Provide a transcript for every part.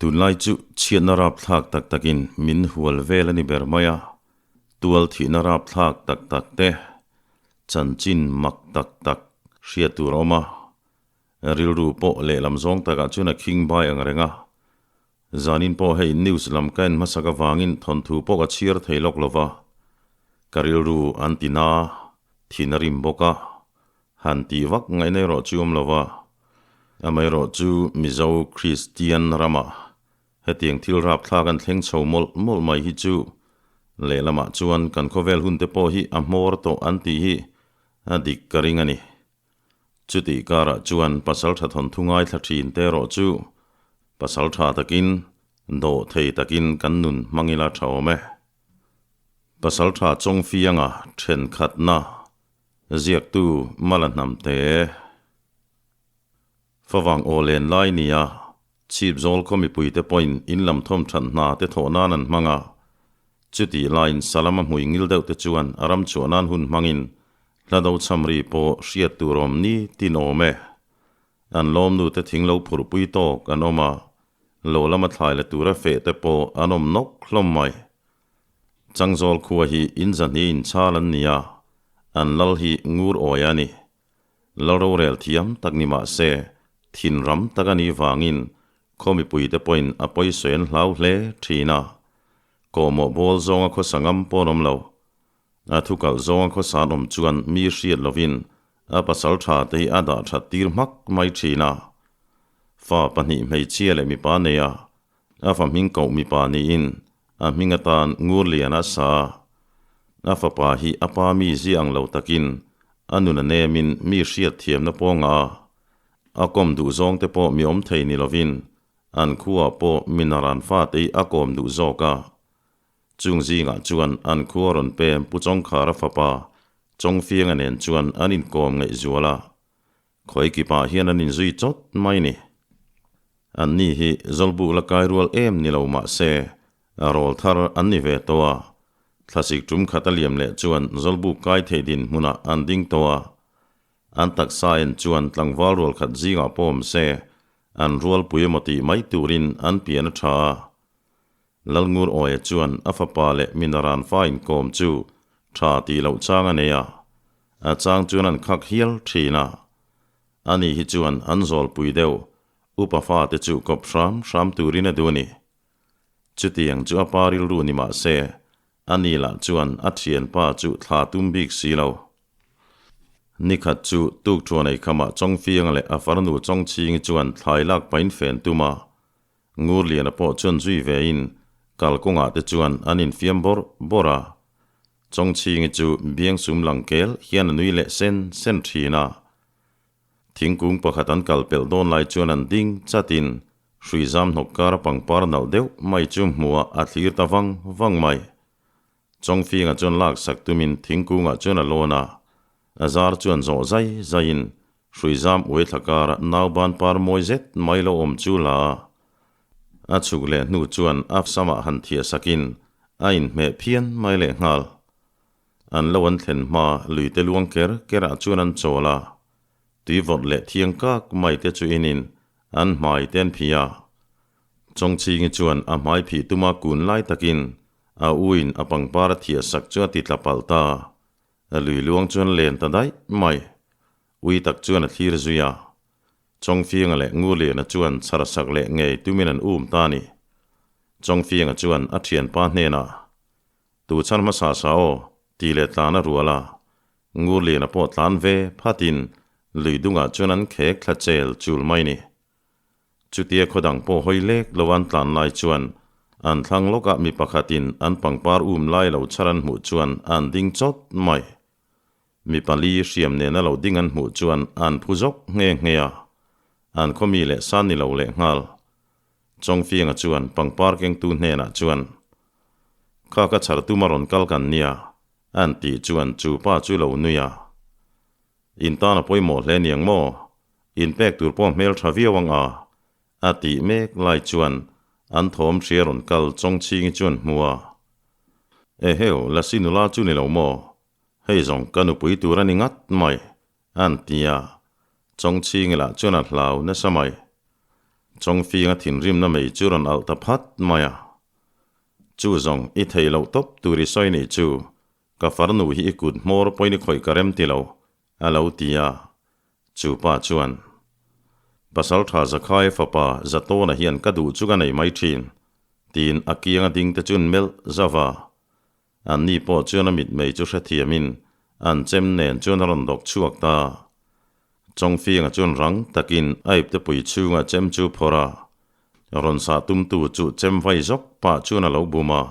Tunlai chu chhiatna rapthlak tak takin min hual vel a ni ber mai a, tual thihna rapthlak tak tak te, chanchin mak tak tak hriat tur a awm a, rilru pawh lehlam zawng takah chuan a khing bai ang reng a. Zanin pawh hei news lam ka en hmasak avangin thawnthu pawh ka chhiar thei lawk lo va, ka rilru an ti na, thin a rim bawk a, han tih vak ngaihna erawh chu awm lo va. Amaherawh chu Mizo Kristian ramah hetiang thil rapthlak an thleng chho mawlh mawlh mai hi chu lehlamah chuan kan khawvel hunte pawh hi a hmawr tawh an tih hi a dik ka ring a ni. Chutih karah chuan pasaltha thawnthu ngaithla thin te erawh chu pasaltha takin, dawh thei takin kan nun hmang ila tha awm e. Pasaltha Chawngfianga thenkhatna ziaktu Mala Hnamte. Favang aw len lai nia chhip zawl khaw mipuite pawhin in lam thawm that hna te thawh nan an hmang a. Chutih laiin Salama hmui ngil deuh te chuan a ram chhuah nan hun hmangin hla do cham ri pawh hriat tur awm ni tin awm e. An lawmnu te thing lo phurhpui tawk an awm a, lo lama thlai la tura feh te pawh an awm nawk hlawm mai. Changzawl khua hi in zahni inchhal an ni a, an lal hi ngur awi a ni. Lal rorel thiam tak ni mah se, thin ram tak a nih vangin khaw mipuite pawhin a pawisawi an hlau hle thin a. Kawhmawh bawl zawnga khawsa ngam pawh an awm lo. A thukalh zawnga khawsa an awm chuan mi hriat lovin a pasal tha te hi a dah that tir hmak mai thin a. Fa pahnih hmeichhia leh mipa nei a, a fa hming koh mipa niin a hming atan Ngurlian a sa a. A fapa hi a pa mi zia ang lo takin a nun a nemin mi hriat thiamna pawngah a a kawm duh zawng te pawh mi awm thei ni lovin an khuaah pawh mi naran fate hi a kawm duh zawk a. Chung zingah chuan an khua rawn pem Pu Chawngkhara fapa Chawngfianga nen chuan an inkawm ngaih zual a. Khawi kipah hian an inzui chawt mai ni. Anni hi Zawlbuk la kai rual em ni lo mah se, rawl thar an ni ve tawh a. Thlasik tum khat a liam leh chuan Zawlbuk kai thei dinhmunah an ding tawh a. An taksa en chuan tlangval rual khat zingah pawh awm se, an rualpui emaw tih mai turin an pian a tha a. Lalngur Awia chuan a fapa leh Minaran fa inkawm chu tha tih loh chang a nei a, a chang chuan an khak hial thin a. Ani hi chuan an zawlpui deuh upa fate chu kawp hram hram turin a duh a ni. Chutiang chu a pa rilru ni mah se, ani lah chuan a thianpa chu thla tum bik si lo. Nikhat chu tukṭhuan eikhamah Chawngfianga leh a farnu Chawngchhingi chuan thlai lak pahin fen tum a, Ngurliana pawh chuan zui vein kalkawngah te chuan an infiam bawrh bawrh a. Chawngchhingi chu biangsum lang kel hian a nui leh sen sen thin a. Thingkung pakhat an kal pelh dawn lai chuan an ding chatin hrui zam hnawk kara pangpar nalh deuh mai chu hmuhah a thlir ta vang vang mai. Chawngfinga chuan laksak tumin thingkungah chuan a lawn a, a zar chuan zawh zai zaiin hrui zam uai thla kara nauban par mawi zet mai lo awm chu la a. A chhuk leh hnu chuan a samah han thiah sakin a inhmeh phian mai leh nghal. An lo an thlen hma lui te luang ker kerah chuan an chawl a, tui vawt leh thiang kak mai te chu inin an hmai te an phih a. Chawngchhingi chuan a hmai phih tuma kun lai takin a uin a pangpar a thiah sak chu a ti tla palh ta. A lui luang chuan len ta daih mai. Ui tak chuan a thlir zui a. Chawngfianga leh Ngurliana chuan chhar sak leh ngei tumin an um ta a ni. Chawngfianga chuan a thianpa hnenah, Tu chhan hmasa sa aw, ti leh tlan a rual a. Ngurliana pawh tlan ve phatin lui dungah chuan an khek thla chel chul mai ni. Chutia khaw dang pawh hawi lek lo an tlan lai chuan an thlang lawkah mi pakhatin an pangpar um lai lo chhar an hmuh chuan an ding chawt mai. Mi pali hriam nena lo ding an hmuh chuan an phu zawk nghe nghe a, an khaw mi leh san ni lo leh nghal. Chawngfianga chuan pangpar kengtu hnenah chuan, Kha ka chhar tum a rawn kal kan nia, an tih chuan chu pa chu lo nui a. In tan a pawimawh hle niang maw? In pek tur pawh hmel tha viau ang a, a tih mek lai chuan an thawm hria rawn kal Chawngchhingi chuan hmu a. Eheu, Lasi nula chu ni lo maw? Hei zawng ka nupui tur a ni ngat mai, an ti a. Chawngchhingi lah chuan a hlau nasa mai. Chawngfinga thinrimna mei chu rawn alh ta phat mai a. Chu zawng i thei loh tawp tur i sawi nih chu, ka farnu hi i kut hmawr pawhin i khawih ka rem ti lo, a lo ti a. Chu pa chuan, Pasaltha Zakhaia fapa Zatawna hian ka duh chu ka nei mai thin, tiin a kianga ding te chuan melh zauh a. Anni pawh chuan a mitmei chu hrethiamin an chem nen chuan a rawn dawk chhuak ta. Chawngfianga chuan rang takin a iptepui chhunga chem chu phawrh a, rawn sah tumtu chu chem vai zawk pah chuan a lo bum a.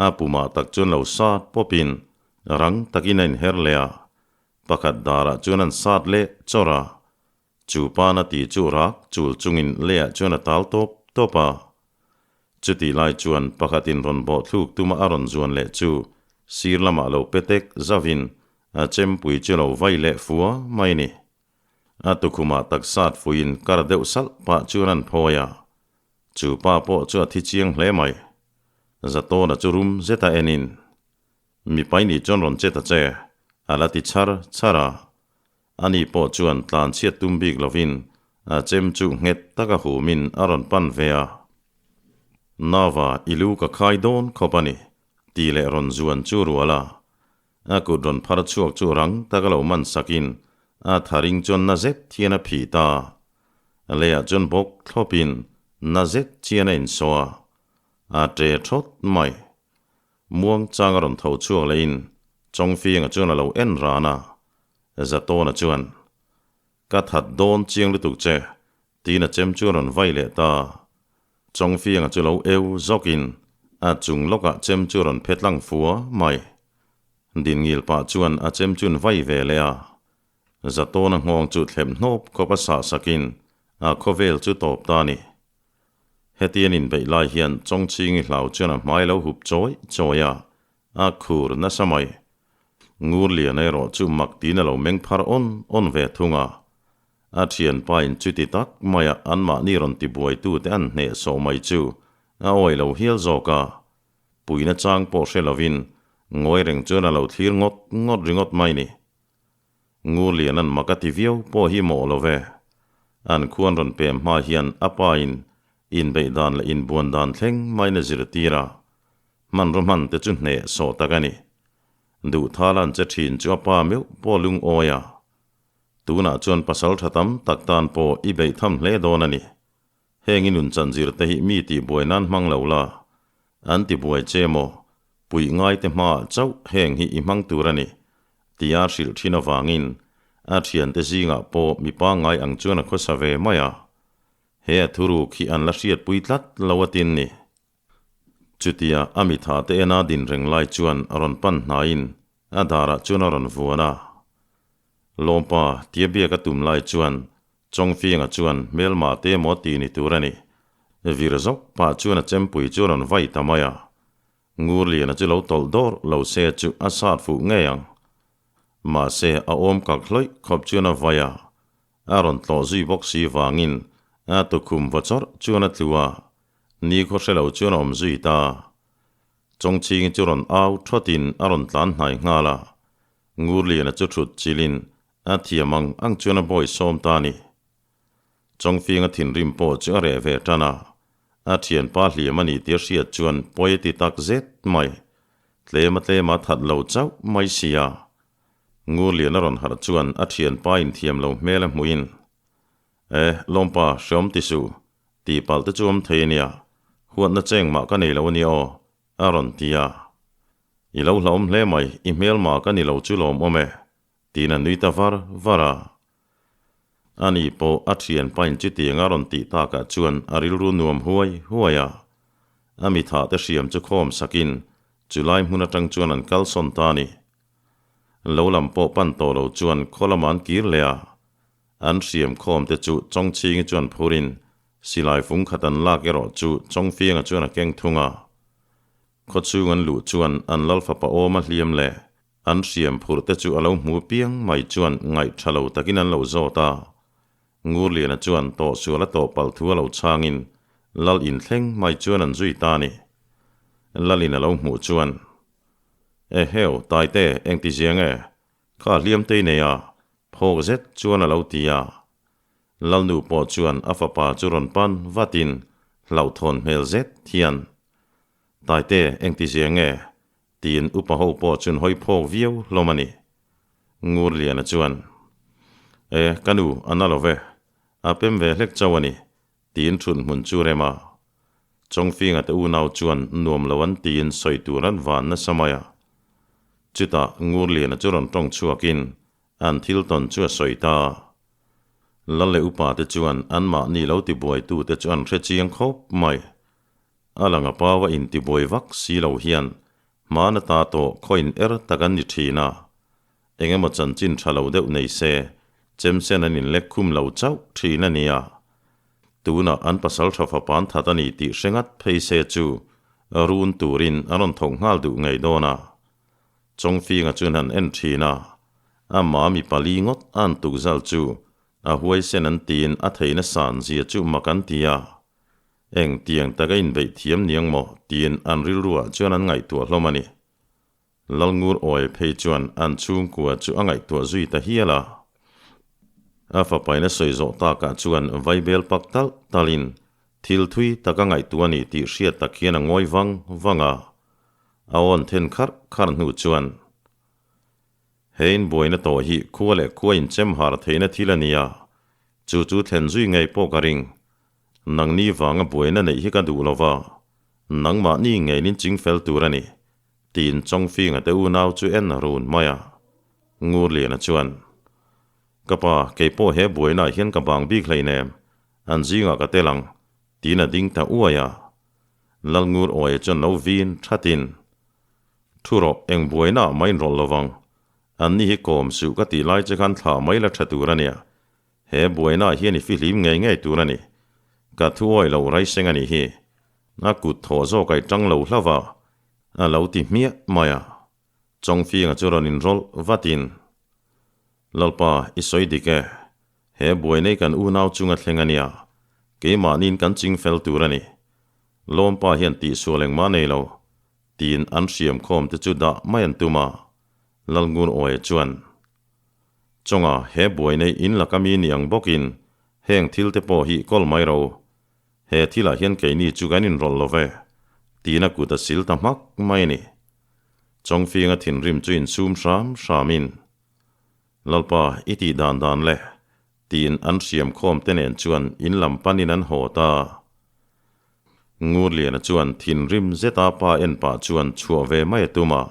A pumah tak chuan lo sat pawpin rang takin a inher leh a, pakhat darah chuan an sat leh chawrh a. Chu pana ti chu rak chul chungin leiah chuan a tal tawp tawp a. Chutih lai chuan pakhatin rawn bawh thluk tuma a rawn zuan leh chu sir lamah lo pe tek zauhin a chempui chu lo vai leh fua mai ni. A tukhumah taksat fuiin kar deuh salh pah chuan an phawi a. Chu pa pawh chu a thi chiang hle mai. Zatawna chu rum zeta enin, Mipai nih chuan rawn che ta che, a la ti chhar chhar a. Ani pawh chuan tlan chhiat tum bik lovin a chem chu nghet taka humin a rawn pan ve a. Nava i lu ka khai dawn khawp a ni, tih leh rawn zuan chu rual a. A kut rawn phar chhuak chu rang taka lo man sakin a tharing chuan na zet hian a phih ta. Leiah chuan bawk thlawpin na zet chian a insaw a, a ṭe thawt mai. Muang chang a rawn tho chhuak lehin Chawngfianga chuan a lo en ran a, Zatawna chuan, Ka that dawn chiang lutuk che, tiin a chem chu a rawn vai leh ta. Chawngfianga chu lo eu zawkin a chung lawkah chem chu a rawn phe tlang fua mai. Dinngil pah chuan a chem chu an vai ve leh a. Zatawna nghawng chu thlep hnawp khawp a sah sakin a khawvel chu tawp ta a ni. Hetian inbeih lai hian Chawngchhingi hlau chuan a hmai lo hup chawi chawi a, a khur nasa mai. Ngur lian erawh chu mak tiin a lo meng phar awn awn ve thung a. A thianpa in chuti tak maia anmahni rawn tibuaitute an hneh sawh mai chu a awi lo hial zawk a. Puina chang pawh hre lovin ngawi reng chuan a lo thlir ngawt ngawt ringawt mai ni. Ngur lian an mak a ti viau pawh hi mawh lo ve. An khuan rawn pem hma hian a pa in inbeih dan leh inbuan dan thleng maiin a zirtir a. Hmanraw hman te chu hneh sawh tak a ni. Duhthala an che thin chu a pa meuh pawh lungawi a. Tunah chuan pasal tha tam tak tan pawh i beih tham hle dawn a ni. Heng i nun chanzir te hi mi tihbuai nan hmang lo la. An tibuai che maw? Puih ngai te hmaah chauh heng hi i hmang tur a ni, tia hrilh thin avangin a thiante zingah pawh mi pangngai ang chuan a khawsa ve mai a. He a thuruk hi an la hriatpui tlat lo a tin ni. Chutia a mitha te ena din reng lai chuan a rawn pan hnaiin a darah chuan a rawn vuan a. Lawmpa tia biak a tum lai chuan Chawngfianga chuan hmelma te emaw ti ni tur a ni. Vir zawk pah chuan a chempui chu a rawn vai ta mai a. Ngurliana chu lo tawlh dawr lo se chu a sat fuh ngei ang. Mahse a awm kak hlawih khawp chuan a vai a. A rawn tlawh zui bawk si vangin a tukhum vaw chawrh chuan a tlu a. Ni khaw hre lo chuan a awm zui ta. Chawngchhingi chu rawn au thawtin a rawn tlan hnai nghal a. Ngurliana chu thut chilin a thiam ang ang chuan a bawi sawm ta a ni. Chawngfinga thinrim pawh chu a reh ve tan a, a thianpa hliam a ni tih a hriat chuan pawi a ti tak zet mai. Tlema tlema that lo chauh mai sia. Ngurliana rawn harh chuan a thianpa inthiam lo hmel a hmuhin, E, lawmpa, hreawm ti suh, tih palh te chu awm thei a nia, huatna cheng mah ka nei lo a nia aw, a rawn ti a. I lo hlauhawm hle mai, i hmelma ka ni lo chu lawmawm e, tiin a nui ta var var a. Ani pawh a thianpain chutiang a rawn tih takah chuan a rilru nuam huai huai a. A mitha te hriam chu khawm sakin chulai hmun atang chuan an kalsawn ta a ni. Lo lam pawh pan tawh lo chuan khaw lamah an kir leh a. An hriam khawm te chu Chawngchhingi chuan phurin silai fung khat an lak erawh chu Chawngfianga chuan a keng thung a. Khawchhung an luh chuan an lal fapa awm a hliam leh an hriam phurh te chu a lo hmu piang mai chuan ngaih tha lo takin an lo zawt a. Ngurliana chuan tawhsual a tawh palh thu a lo chhangin lal inthleng mai chuan an zui ta a ni. Lalin a lo hmuh chuan, Eheu, Taite, engti ziang e? Kha hliam te i nei a, phawk zet chuan a lo ti a. Lalnu pawh chuan a fapa chu rawn pan vatin hlauhthawn hmel zet hian, Taite, engtizia nge? tiin upa ho pawh chuan hawi phawk viau hlawm a ni. Ngurliana chuan, E, ka nu, a na lo ve. A pem ve hlek chauh a ni, tiin thut hmun chu rem a. Chawngfinga te unau chuan nuam lo an tiin sawi tur an van nasa mai a. Chutah Ngurliana chu rawn tawng chhuakin an thil tawn chu a sawi ta a. Lal leh upa te chuan anmahni lo tibuaitute chu an hre chiang khawp mai. A lang a pau a intibuai vak si lo hian hmana ta tawh khaw in er tak an ni thin a. Eng emaw chanchin tha lo deuh nei se, chemsen an inlek khum lo chauh thin a nia. Tunah an pasal tha fapan that a ni tih hre ngat phei se chu run turin an rawn thawk nghal duh ngei dawn a. Chawngfinga chuan han en thin a, ama mi pali ngawt an tukzal chu a huaisen an tiin a theihna san zia chu mak an ti a. Eng tiang taka inbeih thiam niang maw tiin an rilruah chuan an ngaihtuah hlawm a ni. Lalngur awi phei chuan an chhungkua chu a ngaihtuah zui ta hial a. A fapaina sawi zawh takah chuan vaibel pak talh talhin thil thui tak a ngaihtuah a ni tih hriat tak hian a ngawi vang vang a. A awn then kharh kharh hnu chuan, He inbuaina tawh hi khua leh khua inchem har theihna thil a ni a, chu chu thlen zui ngei pawh ka ring. Nangni vanga buaina neih hi ka duh lo va, nangmahni ngeinin chingfel tur a ni. Tiin Chawngfinga te unau chu en a run mai a. Ngurliana chuan, Ka pa, kei pawh he buainaah hian ka bang bik hleinem, an zingah ka tel ang, tiin a ding ta uai a. Lalngur awia chuan lo vin thatin, Thu rawh, eng buainaah mah inrawlh lovang. Anni hi kawm suh ka tih lai che khan thlah mai la tha tur a nia. He buainaah hian i fihlim ngei ngei tur a ni. Ka thu awi lo raiseng a nih hi. A kut thaw zawk ai tang lo hlauh a, a lo ti hmiah mai a. Chawngfinga chu rawn inrawlh vatin, Lalpa, i sawi dik e. He buainei kan unau chunga thleng a nia. Keimahniin kan ching fel tur a ni. Lawmpa hian tihsual engmah nei lo, tiin an hriam khawm te chu dah mai an tum a. Lalngur Awia chuan, Chawnga, he buainei in laka mi ni ang bawkin heng thil te pawh hi kawl mai ro. He thilah hian keini chu kan inrawlh lo ve, tiin a kut a sil ta hmak mai a ni. Chawngfinga thinrim chu insum hram hramin, Lalpa, i tih dan dan le, tiin an hriam khawm te nen chuan in lam panin an haw ta. Ngurliana chuan thinrim zeta pa en pah chuan chhuah ve mai a tum a,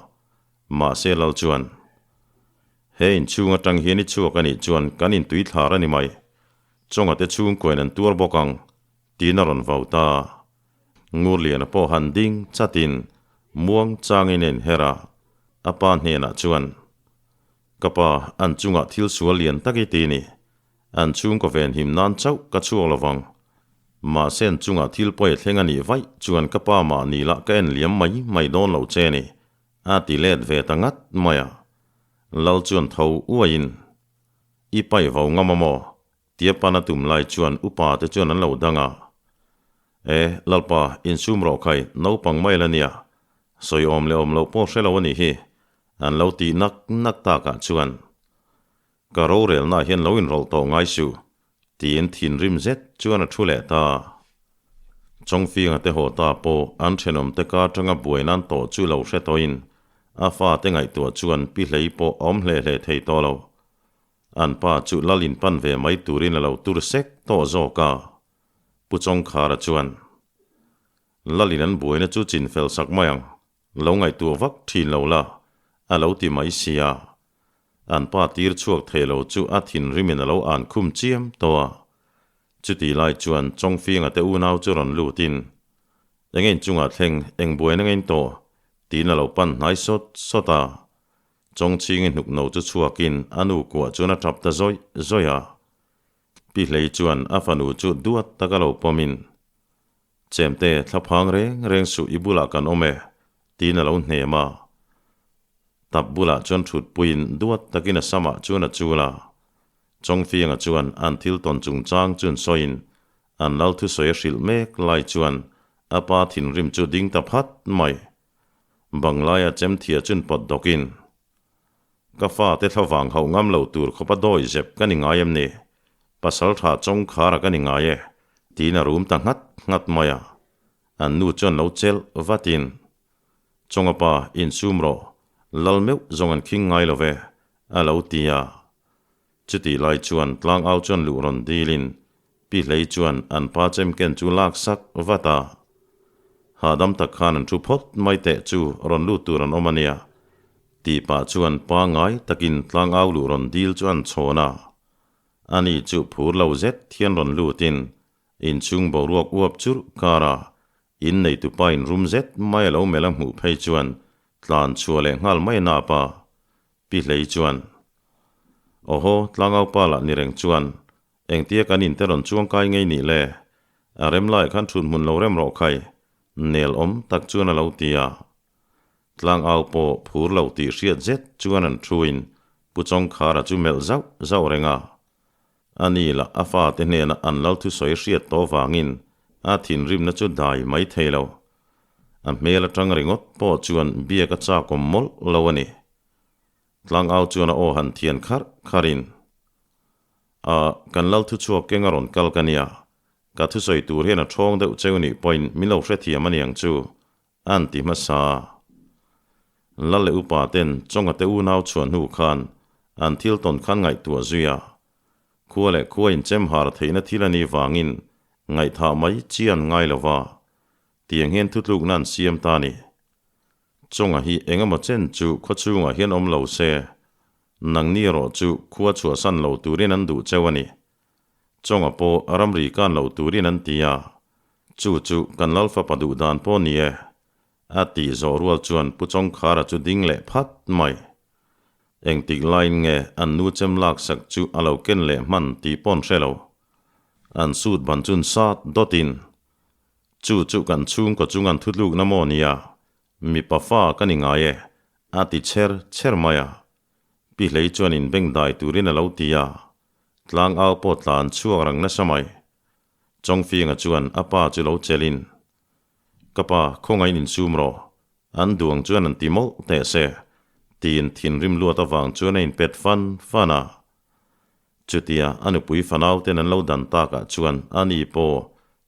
mahse Lal chuan, He inchhung atang hian i chhuak a nih chuan kan intuithlar a ni mai, Chawnga te chhungkuain an tuar bawk ang, tiin a rawn vau ta. Ngurliana pawh han ding chatin muang changin a inher a, a pa hnenah chuan, Ka pa, an chungah thil sual lian tak i ti ni. An chhungkaw venhim nan chauh ka chhuak lo vang. Mahse an chungah thil pawi a thleng a nih vaih chuan ka pa mahni lah ka en liam mai mai dawn lo che ni, a ti let ve ta ngat mai a. Lal chuan tho uaiin. I paih vo ngam a maw? Tia pan a tum lai chuan upa te chuan an lo dang a. E, Lalpa, insum rawh khai, naupang mai la nia. Sawi awm leh awm loh pawh hre lo a nih hi, an lo tih nak nak takah chuan. Ka rorelnaah hian lo inrawlh tawh ngai suh, tiin thinrim zet chuan a thu leh ta. Chawngfinga te haw ta pawh an thenawm te ka atanga buai nan tawh chu lo hre tawhin a fate ngaihtuah chuan pi hlei pawh a awm hle hle thei tawh lo. An pa chu lal in pan ve mai turin a lo tur sek tawh zawk a. Pu Chawngkhara chuan, Lalin an buaina chu chin fel sak mai ang, lo ngaihtuah vak thin lo la, a lo ti mai sia. An pa tir chhuak thei lo chu a thinrimin a lo an khum chiam tawh a. Chuti lai chuan Chawngfinga te unau chu rawn lutin, Eng inchungah thleng eng buaina ngein tawh? tiin a lo pan hnai sawt sawt a. Chawngchhingi hnuk no chu chhuakin a nu kuah chuan a tap ta zawih zawih a. Pi Hlei chuan a fanu chu duat taka lo pawmin, Chemte, thlaphang reng reng suh i bulah kan awm e, tiin a lo hnem a. Tap bulah chuan thutpuiin duat takin a samah chuan a chul a. Chawngfianga chuan an thil tawn chungchang chun sawiin an lal thusawi a hrilh mek lai chuan a pa thinrim chu ding ta phat mai. Banglaia chemthia chun pawt dawkin, Ka fate thlavang hauh ngam lo tur khawpa dawi zep ka ni ngai em ni? Pasalṭha Chawngkhara ka ni ngai e, tiin a rum ta nghat nghat mai a. An nu chuan lo chelh vatin, Chawnga pa, insum rawh, lal meuh zawng an khing ngai lo ve, a lo ti a. Chutih lai chuan tlangau chuan luh rawn dilin Pi Hlei chuan an pa chem ken chu lak sak vat a. Hahdam tak khan an thu phawt mai teh chu rawn lut tur an awm a nia tih pah chuan pangngai takin tlangau luh rawn dil chu an chhawn a. Ani chu phur lo zet hian rawn lutin inchhung boruak uap churh kara in neitupa in rum zet mai a lo melh a hmuh phei chuan tlan chhuah leh nghal mai a nap a. Pi Hlei chuan, Awhaw, tlangaupa lah ni reng chuan, engtia kan inte rawn chuang kai ngei nih le? A rem laiah khan thut hmun lo rem rawh khai, nel awm tak chuan a lo ti a. Tlangau pawh phur lo tih hriat zet chuan an thuin Pu Chawngkhara chu melh zauh zauh reng a. Ani lah a fate hnena an lal thusawi hriat tawh vangin a thinrimna chu dai mai thei lo. A hmel atang ringawt pawh chuan biak a chakawm mawlh lo a ni. Tlangau chuan a aw han thian kharh kharhin, A, kan lal thuchhuak keng a rawn kal ka nia. Ka thusawi tur hian a ṭhawng deuh cheu nih pawhin min lo hrethiam a niang chu, an ti hmasa. Lal leh upa ten Chawnga te unau chhuah hnu khan an thil tawn khan ngaihtuah zui a. Khua leh khua inchem har theihna thil a nih vangin ngaihthah mai chi an ngai lo va, tiang hian thutlukna an siam ta a ni. Chawnga hi eng emaw chen chu khaw chhungah hian awm lo se, nangni erawh chu khua chhuahsan lo turin an duh cheu a ni. Chawnga pawh ramri kan lo turin an ti a, chu chu kan Lalfapa duh dan pawh ni e, a tih zawh rual chuan Pu Chawngkhara chu ding leh phat mai. Engtik laiin nge an nu chem laksak chu a lo ken leh hman tih paw'n hre lo. An sut ban chun sat dawtin Chu chu kan chhungkaw chung an thutlukna maw nia, mipa fa ka ni ngai e, a ti chher chher mai a. Pi Hlei chuan inbeng dai turin a lo ti a, tlangau pawh tlan chhuak rang nasa mai. Chawngfinga chuan a pa chu lo chelin, Ka pa, khawngain insum rawh, an duang chuan an ti mawlh teh se, tiin thinrim luat avang chuan a inpet fan fan a. Chutia a nupui fanau ten an lo dan takah chuan ani pawh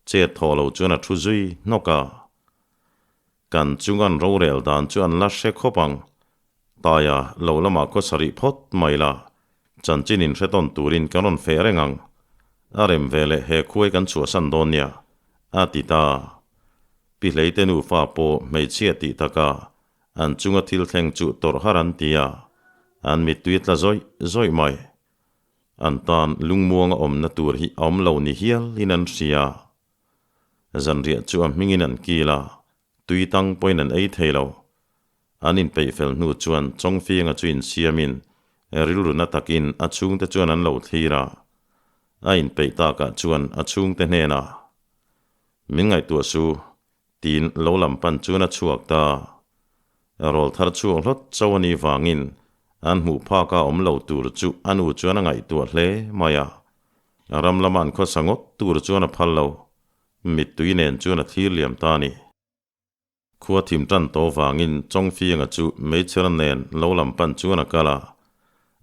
chet thaw lo chuan a thu zui hnawk a. Kan chung an rorel dan chu an la hre khawp ang. Taia lo lamah khaw sarih phawt mai la, chanchin in hre tawn turin kan rawn feh reng ang. A rem ve leh he khuai kan chhuahsan dawn nia, a ti ta. Pi Hleite nufa pawh hmeichhia tih takah An chunga thil thleng chu tawrh har an ti a, an mittui a tla zawih zawih mai. An tan lungmuanga awmna tur hi a awm lo ni hial in an hria. Zanriah chu a hmingin an kil a, tui tang pawhin an ei thei lo. An inpeih fel hnu chuan Chawngfianga chu insiamin rilru na takin a chhungte chuan an lo thlir a. A inpeih takah chuan a chhungte hnenah, Min ngaihtuah su, Tiin lo lam pan chuan a chhuak ta. Rawl thar chhuak hlawt chauh a nih vangin an hmuh phak a awm lo tur chu a nu chuan a ngaihtuah hle mai a. Ram lama an khawsa ngawt tur chuan a phal lo. Mittui nen chuan a thlir liam ta a ni. Khua thim tan tawh vangin Chawngfianga chu Meichher nen lo lam pan chuan a kal a.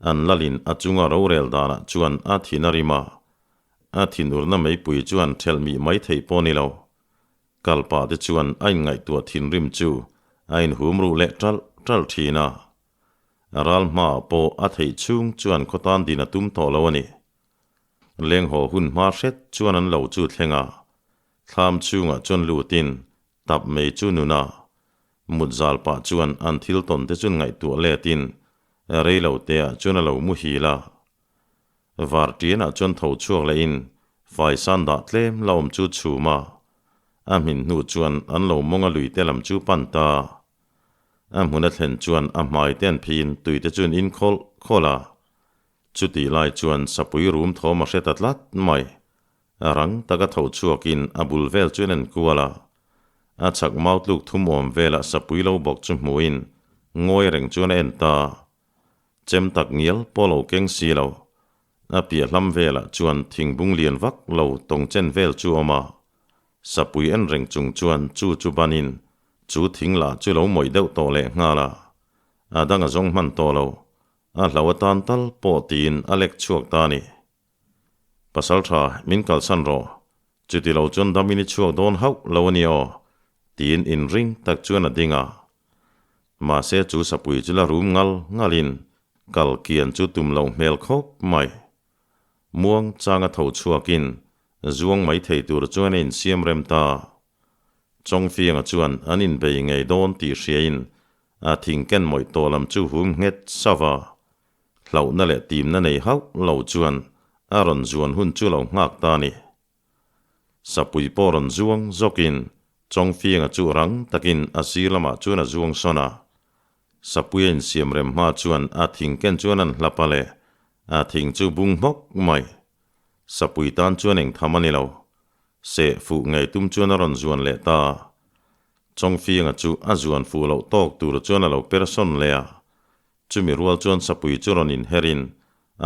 An lalin a chunga rorel danah chuan a thin a rim a. A thinurna meipui chuan thelh mih mai theih pawh a ni lo. Kal pah te chuan a inngaihtuah thinrim chu a inhum ruh leh ṭalh ṭalh ṭhin a. Ral hmaah pawh a theih chhung chuan khaw tan din a tum tawh lo a ni. Leng haw hun hma hret chuan an lo chu thleng a, thlam chhungah chuan lutin tap mei chu nun a. Mut zal pah chuan an thil tawn te chuan ngaihtuah letin rei lo teah chuan a lo muhil a. Varṭianah chuan tho chhuak lehin faisan dah tlem la awm chu chhum a, a hmin hnu chuan an lo mawng a luite lam chu pan ta. A hmun a thlen chuan a hmai te an phiin tuite chu an in khawlh khawlh a. Chutih lai chuan sapui rum thawm a hre ta tlat mai. A rang taka tho chhuakin a bul vel chuan an kual a. A chhak mau tluk thum awm velah sapui lo bawk chu hmuhin ngawi reng chuan a en ta. Chem tak ngial pawh lo keng si lo. A piah hlam velah chuan thingbung lian vak lo tawng chen vel chu awm a. Sapui en reng chung chuan chu chu banin chu thing lah chu lo mawih deuh tawh leh nghal a. A dang a zawng hman tawh lo. A hlo atan tal pawh tiin a lek chhuak ta a ni. Pasalṭha, min kalsan rawh. Chuti lo chuan damin i chhuak dawn hauh lo a ni aw, tiin inring tak chuan a ding a. Mahse chu sapui chu la rum ngal ngalin kal kian chu tum lo hmel khawp mai. Muang changa tho chhuakin zuang mai thei tur chuan a insiam rem ta. Chawngfianga chuan an inbei ngei dawn tih hriain a thingken mawih tawh lam chu hum nghet sauh a. Hlauhna leh timna nei hauh lo chuan a rawn zuan hun chu lo nghak ta a ni. Sapui pawh rawn zuang zawkin Chawngfianga chu rang takin a sir lamah chuan a zuang sawn a. Sapui a insiam rem hma chuan a thingken chuan an hlap a le, a thing chu bung hmawk mai. Sapui tan chuan eng tham a ni lo. Seh fuh ngei tum chuan a rawn zuan leh ta. Chawngfianga chu a zuan fuh loh tawk tur chuan a lo per sawn leh a. Chumi rual chuan sapui chu rawn inherin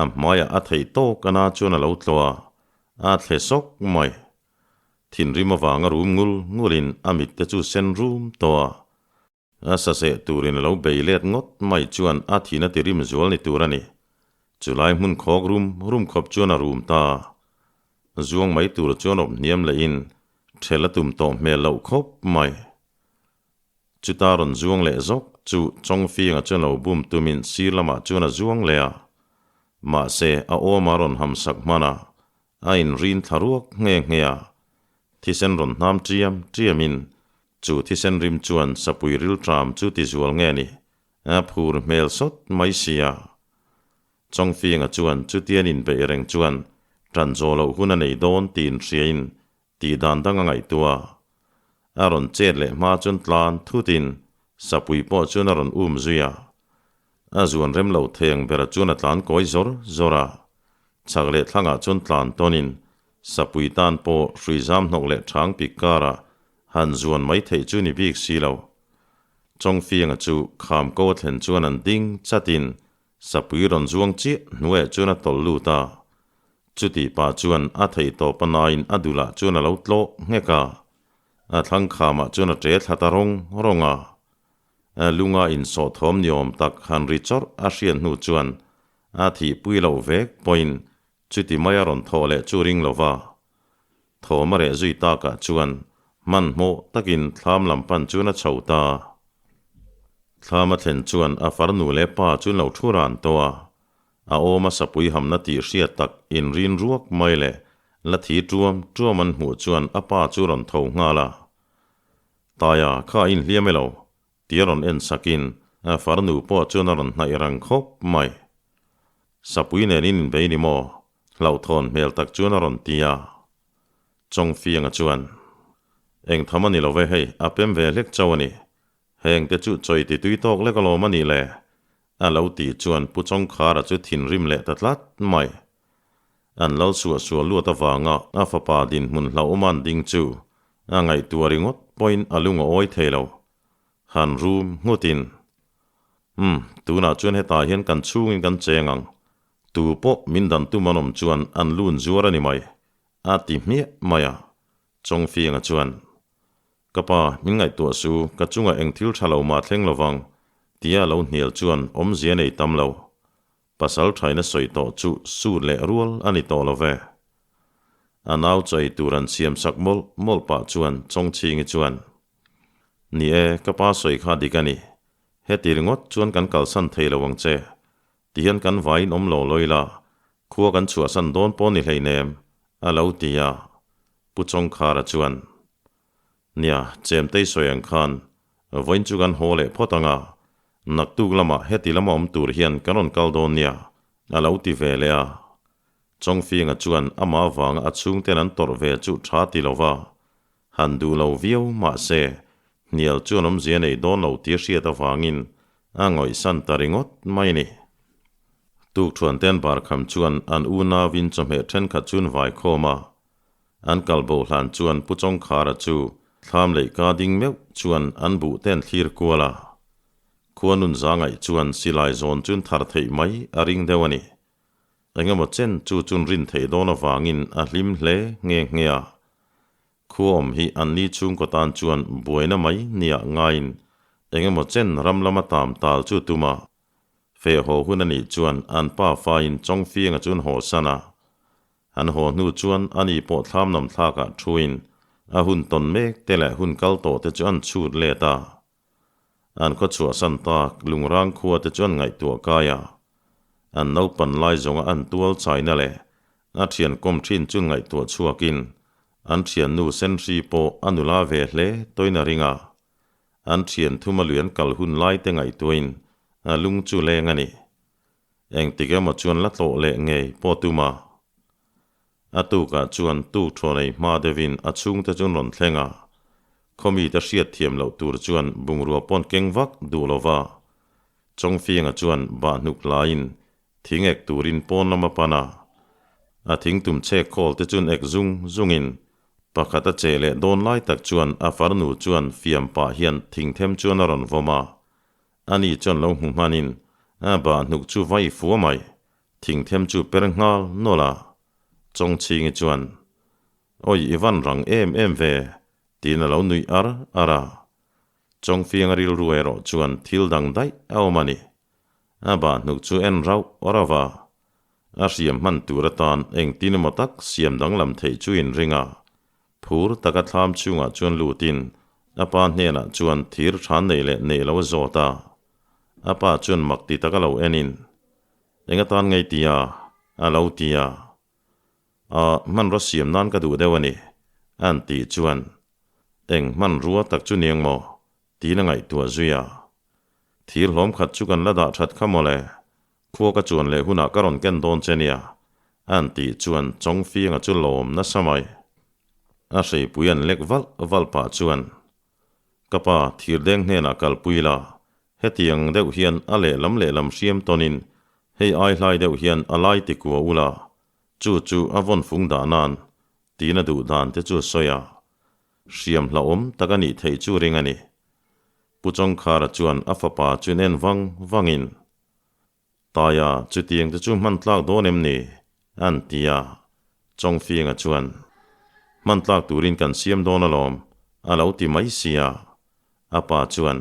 a hmaiah a theih tawk a na chuan a lo tlawh a, a thle sawk mai. Thinrim avanga rum ngul ngulin a mitte chu sen rum tawh a. A saseh turin a lo bei let ngawt mai chuan a thihna ti rim zual ni tur a ni. Chulai hmun khawk rum rum khawp chuan a rum ta. Zuang mai tur chuan awp hniam lehin ṭhel a tum tawh hmel loh khawp mai. Chuta rawn zuang leh zawk chu Chawngfianga chuan lo bum tumin sir lamah chuan a zuang leh a. Mahse, a awma rawn hamsak hman a, a inrin thla ruak nghe nghe a. Thisen rawn hnam ṭiam ṭiamin chu thisen rim chuan sapui rilṭam chu ti zual nge ni, a phur hmel sawt mai si a. Chawngfianga chuan chutian inbeih reng chuan ṭan zawh loh hun a nei dawn tiin hriain Tih dan dang a ngaihtuah. A rawn chet leh hma chuan tlan thutin sapui pawh chuan a rawn um zui a. A zuan rem lo theng bera chuan a tlan kawi zawr zawr a. Chhak leh thlangah chuan tlan tawnin sapui tan pawh hrui zam hnawk leh chhang pik karah han zuan mai theih chu ni bik si lo. Chawngfianga chu kham ko a thlen chuan an ding chatin Sapui rawn zuang chiah hnuaiah chuan a tawlh lut a, chutih pah chuan a theih tawp a nain a dulah chuan a lo tlawh nghek a, a thlang khamah chuan a ṭe thla ta rawng rawng a. Lunga insawh thawm ni awm tak han ri chawrh a hriat hnu chuan a thihpui loh vek pawhin chuti mai a rawn thawh leh chu ring lo va. Thawm a reh zui takah chuan hmanhmawh takin thlam lam pan chuan a chho ta. Thlam a thlen chuan a farnu leh pa chu lo thu ran tawh a, a awm a sapui hamna tih hriat tak inrin ruak mai leh la thi tuam tuam an hmuh chuan a pa chu rawn tho nghal a. Taia kha a inhliam elo tia rawn en sakin a farnu pawh chuan a rawn hnaih rang khawp mai. Sapui nen in inbei ni maw? Hlauhthawn hmel tak chuan a rawn ti a. Chawngfianga chuan, Eng tham a ni lo ve hei, a pem ve hlek chauh a ni. Heng te chu chawi ti tui tawk lek alawm a nih le? A lo tih chuan Pu Chawngkhara chu thinrim leh ta tlat mai. An lal suah suah luat avanga a fapa dinhmun hlauhawm an ding chu a ngaihtuah ringawt pawhin a lung a awi thei lo. Han rum nghutin, Umm, tunah chuan hetah hian kan chhungin kan cheng ang. Tu pawh min dan tum an awm chuan an lun zuar a ni mai, a ti hmiah mai a. Chawngfianga chuan, Ka pa, min ngaihtuah su, ka chungah eng thil tha lo mah thleng lovang, tia lo hnial chuan awmzia nei tam lo. Pasal thaina sawi tawh chu sut leh rual a ni tawh lo ve. A nau chai tur an siam sak mawlh mawlh pah chuan Chawngchhingi chuan, Ni e, ka pa sawi kha dik a ni. Heti ringawt chuan kan kalsan thei lo ang che. Tihian kan vaiin awm lo lawi la, khua kan chhuahsan dawn pawh ni hleinem, a lo ti a. Pu Chawngkhara chuan, Nia, Chemtei sawi ang khan vawiin chu kan haw leh phawt ang a, naktuk lamah heti lama awm tur hian kan rawn kal dawn nia, a lo ti ve leh a. Chawngfinga chuan amah avanga a chhungten an tawrh ve chu tha ti lo va, han duh lo viau mah se, hnial chuan awmzia nei dawn lo tih a hriat avangin a ngawihsan ta ringawt mai a ni. Tukthuante an barkham chuan an unauin chawhmeh thenkhat chu an vaikhawm a, An kal bo hlan chuan Pu Chawngkhara chu thlam leh ka ding meuh chuan an buh te an thlir kual a. Khua nun za ngaih chuan silai zawn chun thar theih mai a ring deuh a ni. Engemaw chen chu chun rin theih dawn avangin a hlim hle nghe nghe a. Khua awm hi an ni chhungkaw tan chuan buaina mai nia ngaiin engemaw chen ram lama tam tal chu tum a. Feh haw hun a nih chuan an pa fain Chawngfianga chu an haw san a. An haw hnu chuan ani pawh thlam lam thlakah thuin a hun tawn mek te leh hun kal tawh te chu an chhut let a. An khaw chhuahsan tak lungrang khua te chu an ngaihtuah kai a. An naupan lai zawnga an tual chaina leh a thian kawm thin chu ngaihtuah chhuakin an thiannu Senhri pawh a nula ve hle tawin a ring a. An thian thuma lui an kal hun lai te ngaihtuahin a lung chu leng a ni. Engtik emaw chuan la tlawh leh ngei pawh tum a. A tukah chuan tuk thaw nei hma deuhin a chhungte chu an rawn thleng a. Khawmite hriat thiam loh tur chuan bungrua pawn keng vak duh lo va. Chawngfianga chuan bahhnuk laiin thing ek turin pawn lam a pan a. A thing tum chhek khawl te chuan ek zung zungin pakhat a che leh dawn lai tak chuan a farnu chuan fiam pah hian thingthem chuan a rawn vawm a. Ani chuan lo hmu hmanin a bahhnuk chu vai fua mai. Thingthem chu per nghal nawlh a, Chawngchhingi chuan, Awi i van rang em em ve, tiin a lo nuih ar ar a. Chawngfianga rilru erawh chuan thil dang daih a awm a ni. A bahhnuk chu en rauh rauh a, a hriam hman tur atan engtin emaw tak siam danglam theih chu inring a, phur taka thlam chhungah chuan lutin a pa hnenah chuan thir tha nei leh nei lo a zawt a. A pa chuan mak ti taka lo enin, Eng atan ngei tia? A lo ti a. A, hmanrua siam nan ka duh deuh a ni, an tih chuan, Eng hmanrua tak chu niang maw? tiin a ngaihtuah zui a. Thir hlawm khat chu kan la dah that kha mawle, khua ka chuan leh hunah ka rawn ken dawn che nia, an tih chuan Chawngfianga chu lawm nasa mai. A hreipui an lek valh valh pah chuan, Ka pa, thirdeng hnenah kalpui la, Hetiang deuh hian a lehlam lehlam hriam tawnin hei ai hlai deuh hian a lai ti kua ula, chu chu a vawn fung dah nan tiin a duh dan te chu a sawi a. Hriam hlauhawm tak a nih theih chu ring a ni. Pu Chawngkhara chuan a fapa chu en vang vangin, Taia, chutiang te chu hman tlak dawn em ni? an ti a. Chawngfianga chuan, Hman tlak turin kan siam dawn alawm, a lo ti mai si a. A pa chuan,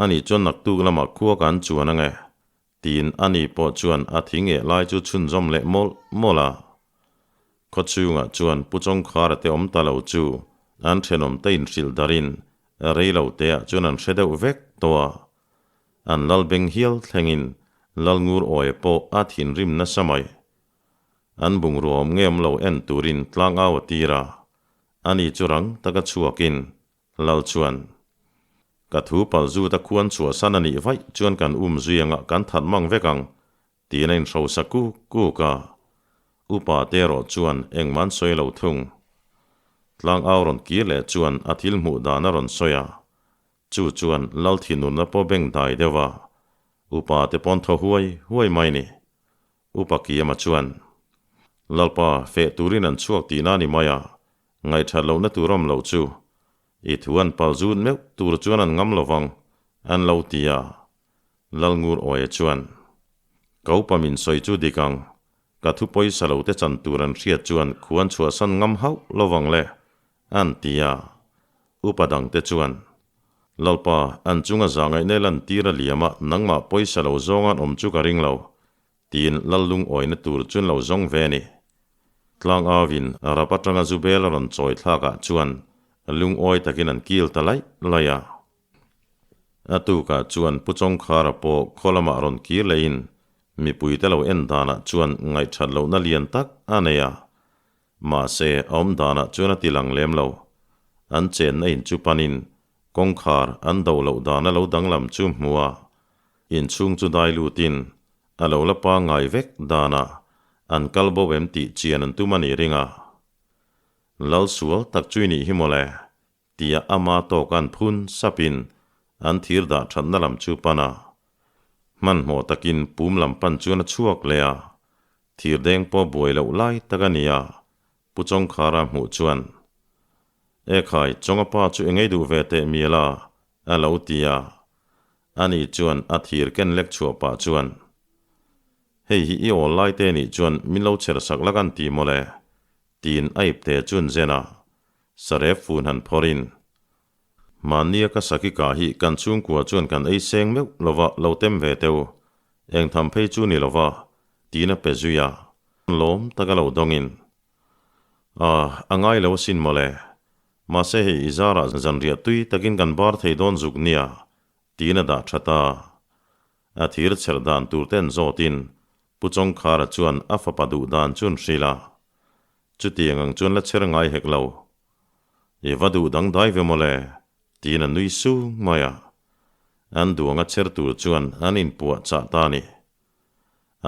Ani chuan naktuk lamah khua kan chuan ange, tiin ani pawh chuan a thing eh lai chu chhunzawm leh mawlh mawlh a. Khawchhungah chuan Pu Chawngkhara te awm ta lo chu an thenawm te inhrilh darin rei lo teah chuan an hre deuh vek tawh a. An lal beng hial thlengin lal ngur awia pawh a thinrim nasa mai. An bungrua awm nge awm lo en turin tlangau a tir a, ani chu rang taka chhuakin Lal chuan, Ka thu pal zut a khuan chhuahsan a nih vaih chuan kan um zui anga kan that mang vek ang, tiin a inhrosa kuk kuk a. Upa te erawh chuan engmah an sawi lo thung. Tlang au rawn kir leh chuan a thil hmuh dan a rawn sawi a. Chu chuan Lal thinurna pawh beng dai deuh a. Upa te pawn thaw huai huai mai ni. Upa Kiama chuan, Lalpa, feh turin an chhuak tihna a ni mai a, Ngaihthat lohna tur awm loh chu i thu an pal zut meuh tur chuan an ngam lovang, an lo ti a. Lalngur Awia chuan, Ka upa min sawi chu dik ang, ka thu pawisa lo te chan tur an hriat chuan khu an chhuahsan ngam hauh lovang le, an ti a. Upa dangte chuan, Lalpa, an chunga zahngaihna i lantir a liam a, nangmah pawisa lo zawnga an awm chu ka ring lo, Tiin lal lungawina tur chuan lo zawng ve a ni. Tlang auin rap atanga zu bel a rawn chawi thlakah chuan lungawi takin an kil ta laih laih a. A tukah chuan Pu Chawngkhara pawh khaw lamah rawn kir lehin mipuite lo en danah chuan ngaihthat lohna lian tak a nei a. Mahse, a awm danah chuan a ti lang lem lo. An chenna in chu panin kawngkhar an do loh dana lo danglam chu hmu a, inchhung chu dai lutin a lo la pangngai vek danah an kal bo em tih chian an tum a nih ring a. Lal sual tak chu i nih hi mawle, tia ama tawk an phun sapin an thir dah thatna lam chu pan a. Hmanhmawh takin pum lam pan chuan a chhuak leh a, thir deng pawh buai loh lai tak a ni a, Pu Chawngkhara hmuh chuan, E khai, Chawnga pa chu engei duh ve teh mial a, a lo ti a. Ani chuan a thir ken lek chhuah pah chuan, Hei hi i awl lai te nih chuan min lo chher sak lak an ti mawle, tiin a ipte chuan zen a, sarep fun han phawrhin, Mahnia ka saki kah hi kan chhungkua chuan kan ei seng meuh lova lo tem ve teu, eng tham phei chu ni lova, tiin a pe zui a. Lawm taka lo dawngin. A, a ngai lo asin mawle. Mahse hei i zarah zanriah tui takin kan bar thei dawn zuk nia, tiin a dah tha ta. A thir chher dan tur ten zawtin Pu Chawngkhara chuan a fapa duh dan chu an hrilh a. Chutiang ang chuan la chher ngai hek lo. I va duh dang dai ve mawle, tiin a nui sung mai a. An duang a chher tur chuan an inpuah chah ta a ni.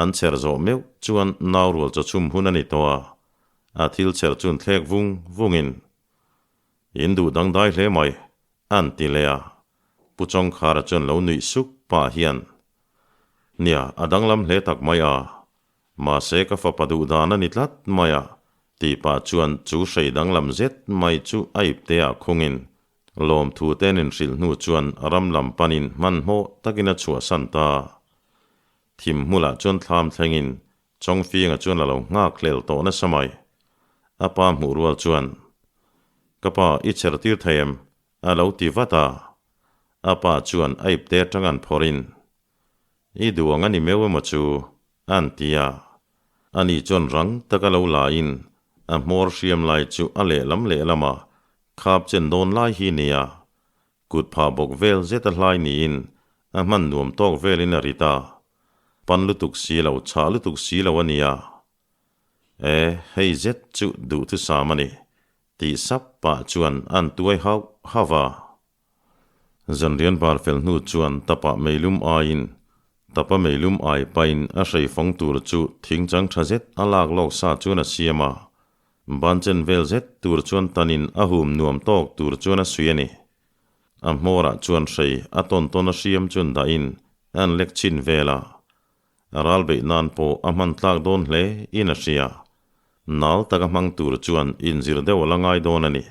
An chher zawh meuh chuan nau rual chaw chhum hun a ni tawh a, a thil chher chuan thlek vung vungin, In duh dang dai hle mai, an ti leh a. Pu Chawngkhara chuan lo nuih suk pah hian, Nia, a danglam hle tak mai a, mahse ka fapa duh dan a ni tlat mai a, tih pah chuan chu hrei danglam zet mai chu a ipte ah khungin Lawmthu ten inhrilh hnu chuan ram lam panin hmanhmawh takin a chhuahsan ta. Thim hmulah chuan thlam thlengin Chawngfinga chuan a lo nghak hlel tawh nasa mai. A pa hmuh rual chuan, Ka pa, i cher tir thei em? a lo ti vat a. A pa chuan a ipte atang an phawrhin, I duh ang a ni meuh emaw chu? a'n ti a. Ani chuan rang taka lo lain a hmawr hriam lai chu a lehlam lehlama khap chen dawn lai hi nia, kut phah bawk vel zet a hlai niin a hman nuam tawk velin a rit a. Pan lutuk si lo, chhah lutuk si lo a nia. E, hei zet chu duhthusam a ni, tih sap pah chuan a'n tuai hauh hauh a. Zanrian bar fel hnu chuan tapa meilum aiin tapa meilum ai pain a hrei fawng tur chu thing chang tha zet a lak lawk sa chuan a siam a, ban chen vel zet tur chuan tanin a hum nuam tawk tur chuan a suih a ni. A hmawrah chuan hrei a tawn tawn a hriam chuan dahin a an lek chhin vel a, a ral beih nan pawh a hman tlak dawn hle in a hria. Nal taka hmang tur chuan inzir deuh a la ngai dawn a ni.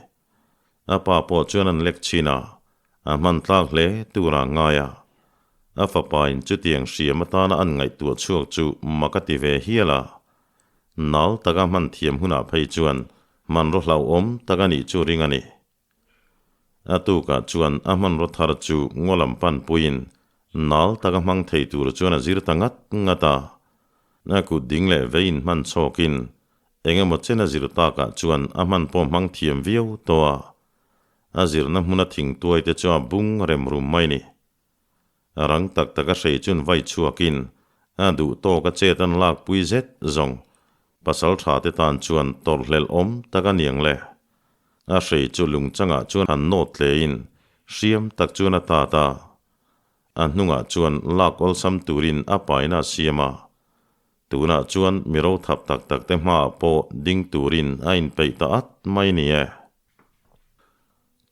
A pa pawh chuan an lek chhin a, a hman tlak hle tur a ngai a. A fapain chutiang hriam atana an ngaihtuah chhuak chu mak a ti ve hial a. Nal taka hman thiam hunah phei chuan hmanraw hlauhawm tak a nih chu ring a ni. A tukah chuan a hmanraw thar chu ngaw lam pan puiin nal taka hmang thei tur chuan a zir ta ngat ngat a. A kut ding leh veiin hman chhawkin Eng emaw chen a zir takah chuan a hman pawh hmang thiam viau tawh a, a zirna hmuna thingtuai te chu a bung rem rum mai ni. A rang tak tak a hrei chun vai chhuakin a duh tawk a chet an lak pui zet zawng pasal tha te tan chuan tawrhhlelh awm tak a niang le. A hrei chu lungchangah chuan han nawt tlein hriam tak chuan a tat a, a hnungah chuan lak awlsam turin a paina a siam a, Tunah chuan mi ro thap tak tak te hmaah pawh ding turin a inpeih ta at mai ni e.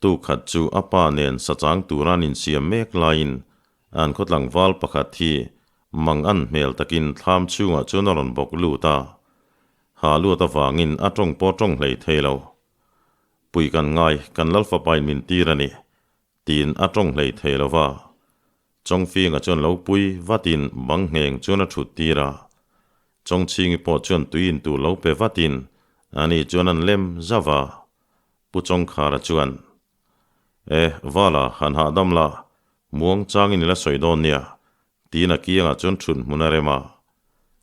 Tukhat chu a pa nen sachang tura an insiam mek laiin an khaw tlangval pakhat hi mang an hmel takin thlam chhungah chuan a rawn bawk lut a. Ha luat avangin a tawng pawh tawng hlei thei lo. Pui kan ngai, kan Lalfapain min tir a ni, tiin a tawng hlei thei lo va. Chawngfinga chuan lo pui vatin bang ngheng chuan a thut tir a. Chawngchhingi pawh chuan tui in tur lo pe vatin ani chuan an lem zauh a. Pu Chawngkhara chuan, E, Vala, han hahdam la, muang changin i la sawi dawn nia, tiin a kiangah chuan thut hmun a rem a.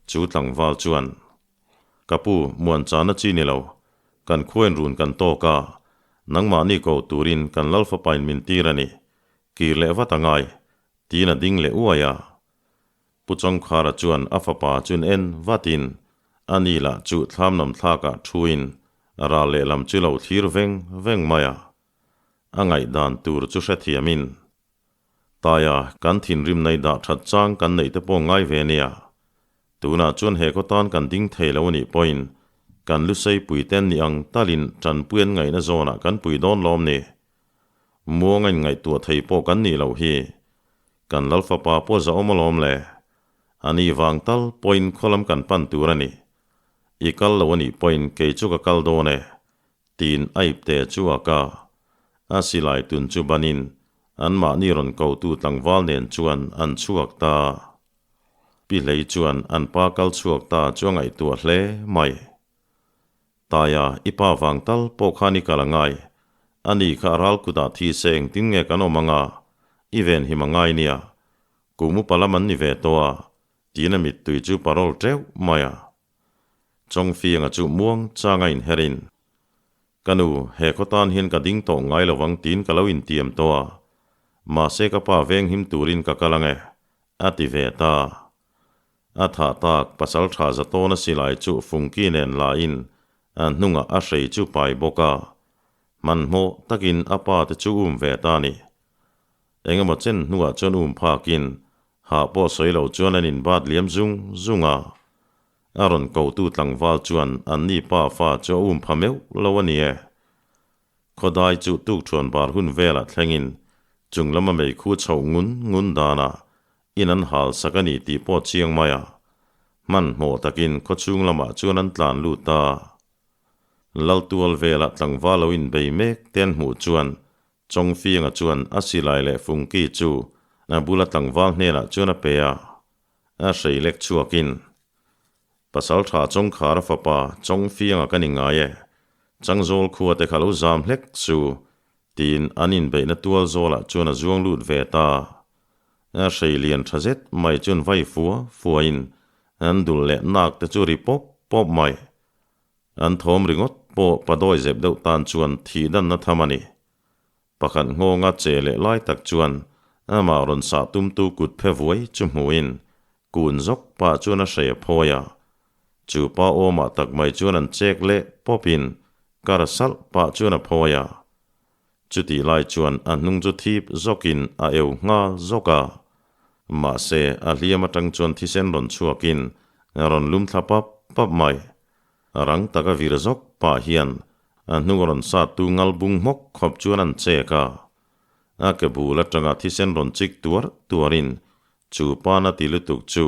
Chu tlangval chuan, Ka pu, muan chana chi ni lo, kan khuain run kan tawk a, nangmahni ko turin kan Lalfapain min tir a ni, Kir leh vat a ngai, tiin a ding leh uai a. Pu Chawngkhara chuan a fapa chun en vatin a ni lah chu thlam lam thlakah thuin ral lehlam chu lo thlir veng veng mai a. A ngaihdan tur chu hrethiamin, Taia, kan thinrim nei dah that chang kan neih te pawh ngai ve nia. Tunah chuan he khaw tan kan ding thei lo anih pawhin kan lusei puiten ni ang talin tanpui an ngaihna zawnah kan pui dawn lawm ni. Muang a inngaihtuah thei pawh kan nih loh hi. Kan Lal fapa pawh zahawm alawm le. A ni vang tal pawhin khawlam kan pan tur a ni. I kal lo anih pawhin kei chu ka kal dawn e, tiin a ipte chu a ka. A silai tun chu banin anmahni rawn kotu tlangval nen chuan an chhuak ta. Pi Hlei chuan an pa kal chhuak ta chu a ngaihtuah hle mai. Taia, i pa vang tal pawh khan i kal a ngai. A ni kha a ral kutah thi se engtin nge kan awm anga? I ven him a ngai nia. Kum upa lam an ni ve tawh a, tiin a mittui chu parol teuh mai a. Chawngfianga chu muang changa inherin, Ka nu, he khaw tan hian ka ding tawh ngai lovang tiin ka lo intiam tawh a, mahse ka pa venghim turin ka kal ang e, a ti ve ta. A thah tak pasal tha za tawna silai chu fungki nen lain a hnungah a hrei chu pai bawk a, hmanhmawh takin a pa te chu um ve ta a ni. Engemaw chen hnuah chuan um phakin hah pawh sawi lo chuan an inbat liam zung zung a. A rawn kotu tlangval chuan anni pa fa chu a um pha meuh lo a ni e. Khawdai chu tukṭhuan bar hun velah thlengin chung lama meikhu chhoh ngun ngun danah in an hal sak a ni tih pawh chiang mai a. Hmanhmawh takin khawchhung lamah chuan an tlan lut a. Laltual velah tlangval lo inbei mek te an hmuh chuan Chawngfianga chuan a silai leh fungki chu a bula tlangval hnenah chuan a pe a, a hrei lek chhuakin, Pasal tha Chawngkhara fapa Chawngfianga ka ni ngai e, Changzawl khua te kha lo zam hlek chu, tiin an inbeihna tual zawlah chuan a zuang lut ve ta. A hrei lian tha zet mai chuan vai fua fuain an dul leh nak te chu ri pawp pawp mai. An thawm ringawt pawh padawi zep deuh tan chuan thih danna tham a ni. Pakhat nghawnga che leh lai tak chuan amah rawn sah tumtu kut phe vuai chu hmuhin kun zawk pah chuan a hrei a phawi a. Chu pa awmah tak mai chuan an chek leh pawpin kar salh pah chuan a phawi a. Chutih lai chuan a hnung chu thip zawkin a eu nghal zawk a. Mahse, a hliam atang chuan thisen rawn chhuakin a rawn lum thla pap pap mai. A rang taka vir zawk pah hian a hnung rawn sattu ngal bung hmawk khawp chuan an chek a. A ke bul atanga thisen rawn chik tuar tuarin chu pana ti lutuk chu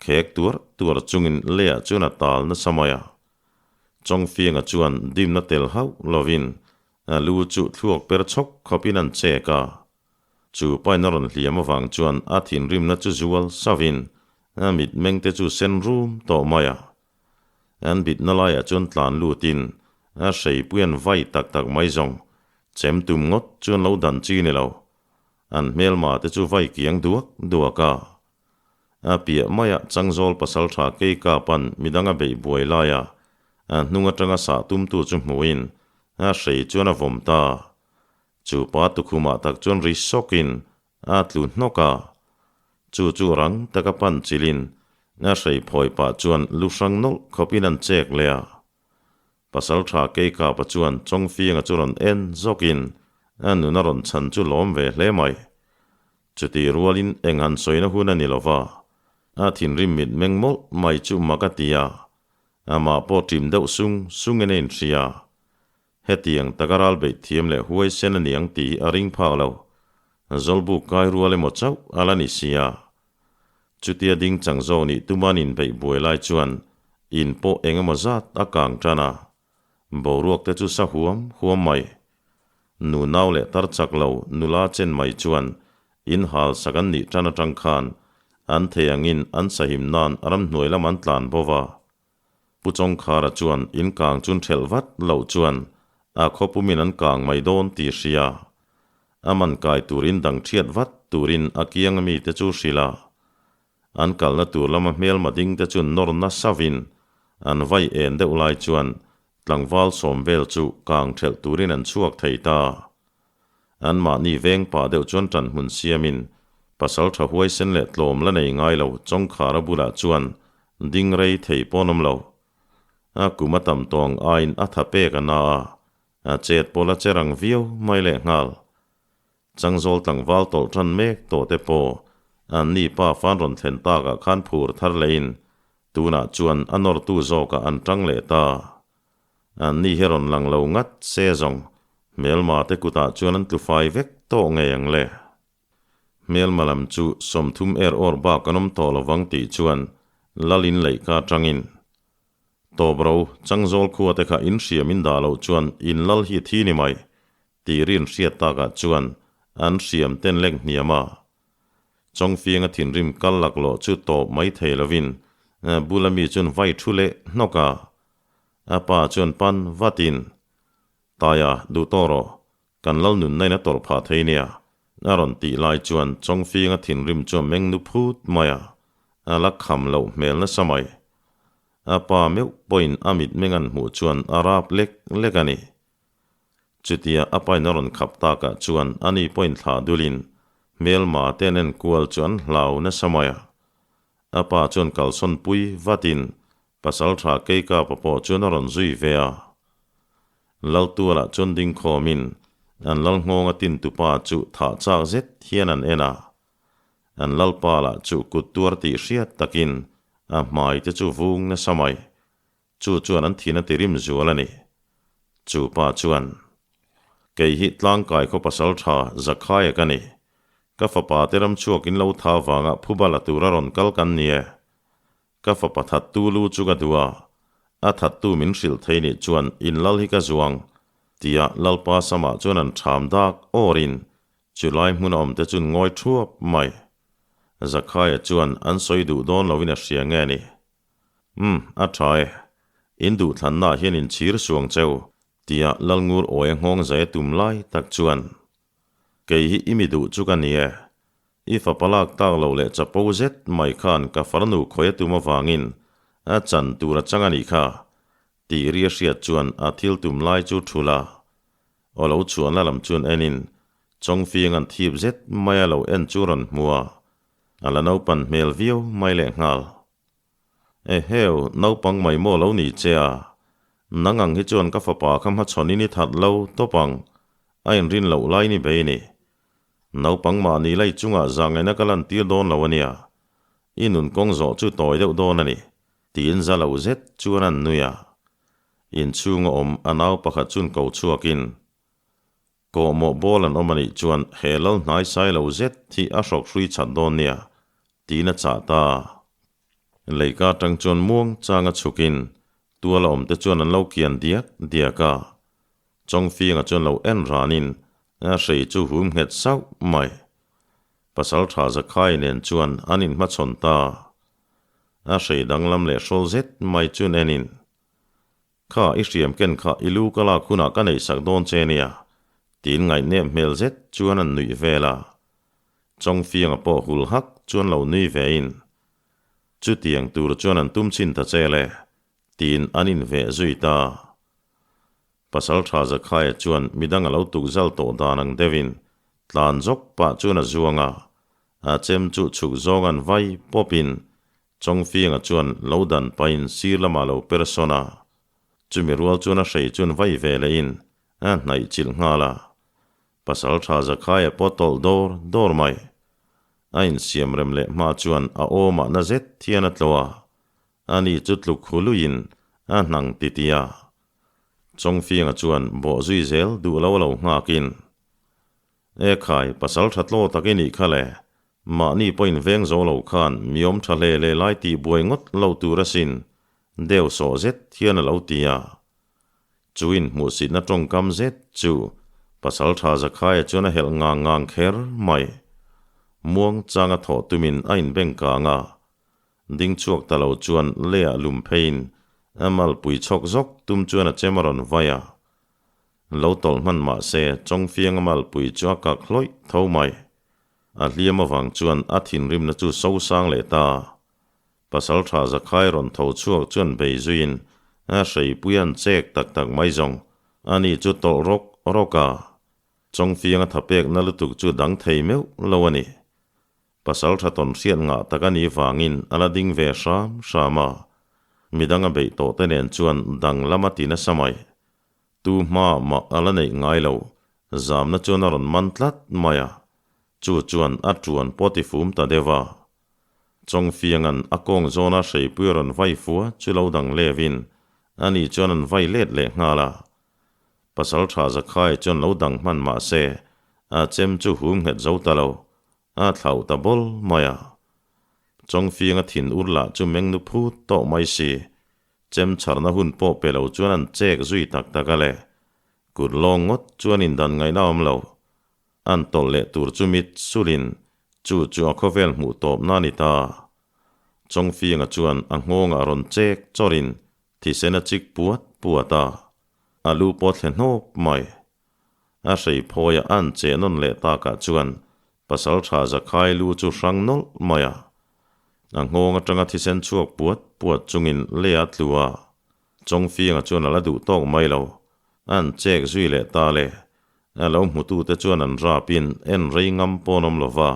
khek tuar tuar chungin leiah chuan a tal nasa mai a. Chawngfianga chuan dimna tel hauh lovin A lu chu thluak per chhawk khawpin an chek a. Chu pain a rawn hliam avang chuan a thinrimna chu zual savin a mitmeng te chu sen rum tawh mai a. An bitna laiah chuan tlan lutin a hreipui an vai tak tak mai zawng chem tum ngawt chuan lo dan chi ni lo. An hmelma te chu vai kiang duak duak a. A piah maiah Changzawl pasaltha Keika pan midang a beih buai laia a hnung atanga sah tumtu chu hmuhin a hrei chuan a vawm ta. Chu pa tukhumah tak chuan ri sawkin a tlu hnawk a. Chu chu rang taka pan chilin a hrei phawi pah chuan lu hrang nawlh khawpin an chek leh a. Pasaltha Keika pa chuan Chawngfianga chu rawn en zawkin a nun a rawn chhan chu lawm ve hle mai. Chutih rualin eng han sawina hun a ni lo va, a thinrim mit meng mawlh mai chu mak a ti a, amah pawh ṭim deuh sung sungin a inhria. Hetiang taka ral beih thiam leh huaisen a ni ang tih a ring phak lo, Zawlbuk kai rual emaw chauh a la ni si a. Chutia ding chang zawk nih tuman inbeih buai lai chuan in pawh eng emaw zat a kang ṭan a, Boruak te chu sa huam huam mai. Nu nau leh tar chak lo nula chen mai chuan in hal sak an nih tan atang khan an thei angin an sahim nan ramhnuai lam an tlan bo va. Pu Chawngkhara chuan in kang chun thelh vat loh chuan a khawpumin an kang mai dawn tih hria. A man kai turin dang thiat vat turin a kiang ami te chu hrilh a. An kalna tur lama hmelma ding te chu nawr nasa vin an vai en deuh lai chuan tlangval sawm vel chu kang thelh turin an chhuak thei ta. An mahni veng pah deuh chuan ṭan hmun siamin pasal ṭha huaisen leh tlawm la nei ngai lo Chawngkhara bulah chuan ding rei thei pawn awm lo. A kum a tam tawng aiin a tha pek a na a, a chet pawh la che rang viau mai lehnghal. Changzawl tlangval tawlh tan mek tawh te pawh an ni pa fan rawn thlen takah khan phur thar lehin tunah chuan a nawrtu zawkah an tang leh ta. An ni hi rawn lang lo ngat se zawng hmelma te kutah chuan an tlu fai vek tawh ngei ang le. Hmelma lam chu 30 er awr bak an awm tawh lovang tih chuan Lalin leih ka atangin Tawp ro Changzawl khua te kha in hriam in dah loh chuan in lal hi thi ni mai Tih rin hriat takah chuan an hriam ten lek hniam a. Chawngfianga thinrim kal laklawh chu tawp mai thei lovin bula mi chuan vai thu leh hnawk a. A pa chuan pan vatin, Taia, duh tawh rawh, kan lal nunna in a tawrh phah thei nia, a rawn tih lai chuan Chawngfianga thinrim chu a meng nu phut mai a, a la kham loh hmel nasa mai. A pa meuh pawhin a mitmeng an hmuh chuan a rap lek lek a ni. Chutia a pain a rawn khap takah chuan ani pawhin thla dulin hmelma te an enkual chu an hlau nasa mai a. A pa chuan kalsawn pui vatin pasaltha Keikapa pawh chuan a rawn zui ve a. Laltualah chuan ding khawmin an lal nghawnga tintupa chu thah chak zet hian an en a. An lalpa lah chu kut tuar tih hriat takin a hmai te chu vung nasa mai. Chu chuan an thin a ti rim zual a ni. Chu pa chuan, Kei hi tlangkai khaw pasal tha Zakhaia ka ni. Ka fapa te ram chhuak in lo tha vanga phuba la tura rawn kal kan ni e. Ka fapa thattu lu chu ka duh a, a thattu min hrilh thei nih chuan in lal hi ka zuang, tia Lalpa samah chuan an ṭham dak awrin chulai hmun a awmte chuan ngawi ṭhuap mai. Zakhaia chuan an sawi duh dawn loin a hria nge ni? Umm, a ṭha e. In duhthlannaah hian inchhir suang cheu, tia Lalngur awia nghawng zai a tum lai tak chuan, Kei hi i mi duh chu ka ni e. I fapa lak tak lo leh chapo zet mai khan ka farnu khawi a tum avangin a chan tur a chang a nih kha, tih ri a hriat chuan a thil tum lai chu thul a. Aw lo chhuahna lam chuan enin Chawngfiang an thip zet mai a lo en chu rawn hmu a, a la naupan hmel viau mai lehnghal. Eheu, naupang mai maw lo ni che a? Nang ang hi chuan ka fapa kha hmachhawn in i that lo tawp ang, a inrin loh lai ni bei ni. Naupang mahni lei chungah zangaina ka lantir dawn lo a nia, i nun kawng zawh chu tawi deuh dawn a ni, tiin za lo zet chuan an nui a. Inchhunga awm a nau pakhat chun ko chhuakin, Kawhmawh bawl an awm a nih chuan he lal hnai sai lo zet hi a hrawk hrui chat dawn nia, tiin a chah ta. Leika atang chuan muang changa chhukin tual a awmte chuan an lo kian diak diak a. Chawngfianga chuan lo en ranin a hrei chu hum nghet sauh mai. Pasaltha Zakhai nen chuan an inhmachhawn ta. A hrei danglam leh hrawl zet mai chuan enin Kha, i hriam ken kha i lu ka lak hunah ka neih sak dawn che nia, tiin ngaihnep hmel zet chuan an nuih vel a. Chawngfianga pawh hul hak chuan lo nui vein, Chutiang tur chuan an tum chin ta che le, tiin an inveh zui ta. Pasaltha Zakhaia chuan midang a lo tuk zal tawh dan ang deuhin tlan zawk pah chuan a zuang a, a chem chu chhuk zawng an vai pawpin Chawngfianga chuan lo dan pahin sir lamah lo per sawn a, chumi rual chuan a hrei chuan vai ve lehin a hnaih chilh nghal a. Pasal tha Zakhaia pawh tawlh dawr dawr mai. A insiam rem leh hma chuan a awmah na zet hian a tlawh a, ani chu tluk hu luiin a hnang titi a. Chawngfianga chuan bawh zui zel duh lo lo nghakin, E khai, pasal tha tlaw tak i nih kha le. Mahni pawhin veng zo lo khan mi awm tha hle leh lai tih buai ngawt lo tur asin, deu sawh zet hian a lo ti a. Chu inhmuhsitna tawngkam zet chu pasal tha Zakhaia chuan a helh ngang ngang kher mai. Muang changa thawh tumin a inbeng kang a. Ding chhuak ta lo chuan leiah lum pheiin a malpui chhawk zawk tum chuan a chem a rawn vai a. Lo tawlh hman mah se Chawngfianga malpui chu a kak hlawih tho mai. A hliam avang chuan a thinrimna chu so sang leh ta. Pasal tha Zakhai rawn tho chhuak chuan bei zuiin a hreipui an chek tak tak mai zawng ani chu tawlh rawk rawk a. Chawngfianga thapekna lutuk chu dang thei meuh lo a ni. Pasal tha tawn hriat ngah tak a nih vangin a la ding ve hram hram a. Midang a beih tawh te nen chuan dang lam a ti nasa mai. Tu hma mah a la neih ngai lo, zamna chuan a rawn man tlat mai a, chu chuan a tuan pawh ti fum ta deuh a. Chawngfianga'n a kawng zawna hreipui a rawn vai fua chu lo dang levin ani chuan an vai let leh nghal a. Pasaltha Zakhai chuan lo dang hman mah se, a chem chu hum nghet zo ta lo, a thlauh ta bawl mai a. Chawngfianga thin ur lah chu meng nu phut tawh mai si, Chem chharna hun pawh pe lo chuan an chek zui tak tak a le. Kut lawng ngawt chuan indan ngaihna awm lo. An tawlh leh tur chu mit sulin chu chu a khawvel hmuh tawpna a ni ta. Chawngfianga chuan a nghawngah rawn chek chawrin thisen a chik puat puat a, a lu pawh thle hnawp mai. A hrei phawia an che nawn leh takah chuan Pasaltha Zakhai lu chu hrang nawlh mai a. A nghawng atanga thisen chhuak puat puat chungin lei a tlu a, Chawngfianga chuan a la duh tawk mai lo. An chek zui leh ta le. A lo hmutute chuan an rapin en rei ngam pawn awm lo va.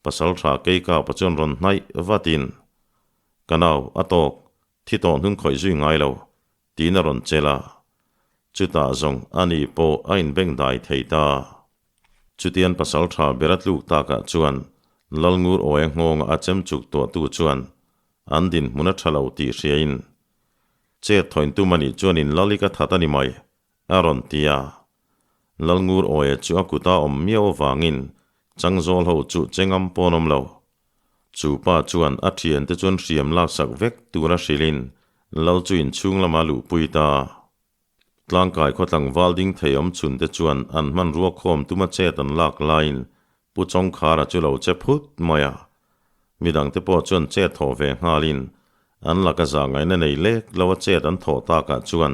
Pasal tha Keikapa chuan rawn hnaih vatin, Ka nau, a tawk, thi tawh hnung khawih zui ngai lo, tiin a rawn chelh a. Chutah zawng ani pawh a inbeng dai thei ta. Chutian pasal tha ber a tluk takah chuan Lalngur Awia nghawnga a chem chuk tuahtu chuan an dinhmun a tha lo tih hriain, Chet thawn tum a nih chuan in lal i ka that a ni mai, a rawn ti a. Lalngur Awia chu a kuta awm miau avangin Changzawl ho chu chengam pawn awm lo. Chu pa chuan a thiante chuan hriam laksak vek tura hrilhin lal chu inchhung lama luhpui ta. Tlangkai khaw tlangval ding thei awm chhun te chuan an hmanrua khawm tuma chet an lak laiin Pu Chawngkhara chu lo che phut mai a. Midangte pawh chuan chet thawh ve nghalin an laka zah ngaihna nei lek lo a chet an thawh takah chuan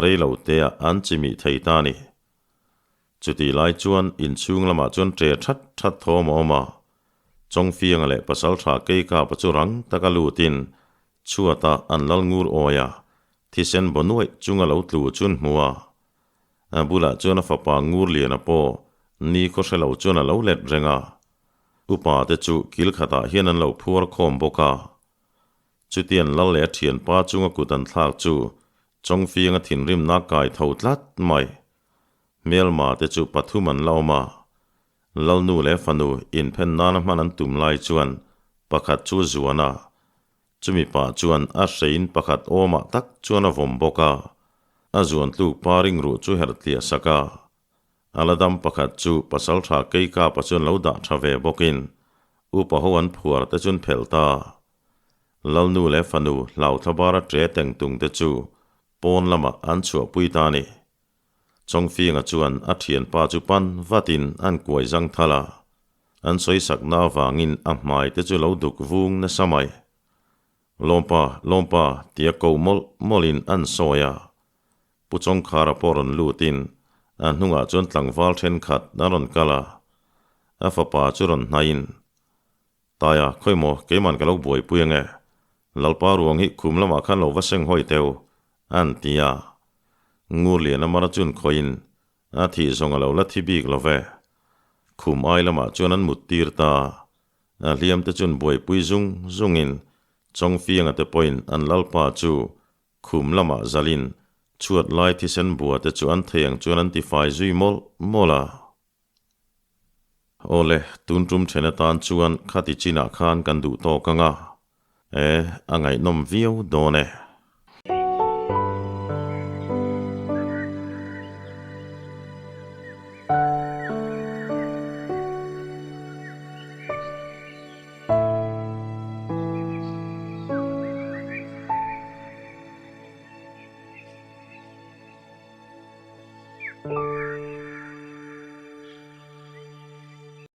rei lo teah an chimih thei ta a ni. Chutih lai chuan inchhung lamah chuan ṭe ṭhat ṭhat thawm a awm a, Chawngfianga leh Pasalṭha Keikapa chu rang taka lutin chhuata an lal ngur awi a, thisen baw nuaih chunga lo tlu chu an hmu a. A bulah chuan a fapa Ngurliana pawh ni khaw hre lo chuan a lo let reng a, upa te chu kil khatah hian an lo phuar khawm bawk a. Chutian lal leh a ṭhianpa chunga kut an thlak chu Chawngfianga thinrimna kai tho tlat mai. Hmelma te chu pathum an la awm a, Lalnu leh fanu inphen nana hman an tum lai chuan pakhat chu zuan a, chumi pah chuan a hrein pakhat awmah tak chuan a vawm bawk a, a zuan tluk pa ringruh chu herh tliah sak a, a la dam pakhat chu pasaltha Keikapa chuan lo dah tha ve bawkin upa ho an phuar te chuan phelh ta. Lalnu leh fanu hlauthla bara ṭe teng tung te chu pawn lamah an chhuahpui ta a ni. Chawngfianga chuan a thianpa chu pan vatin an kuai zang thal a, an sawisakna avangin a hmai te chu lo duk vung nasa mai. Lawmpa, Lawmpa tia ko mawlh mawlhin an sawi a. Pu Chawngkhara pawh rawn lutin a hnungah chuan tlangval thenkhat a rawn kal a, a fapa chu rawn hnaihin, Taia, khawimaw, keiman ka lo buaipui ange. Lalpa ruang hi khum lamah khan lo va seng hawi teu, an ti a. Ngurlian a mara chun khawiin a thih zawng a lo la thi bik lo ve. Khum ai lamah chuan an mut tir ta. A hliam te chun buaipui zung zungin Chawngfianga te pawhin an Lalpa chu khum lamah zalin chhuat lai thisen bua te chu an thei ang chuan an tifai zui mawlh mawlh a. Awle, tun tum then atan chuan khati chinah khan kan duh tawk ang a, e, a ngaihnawm viau dawn e.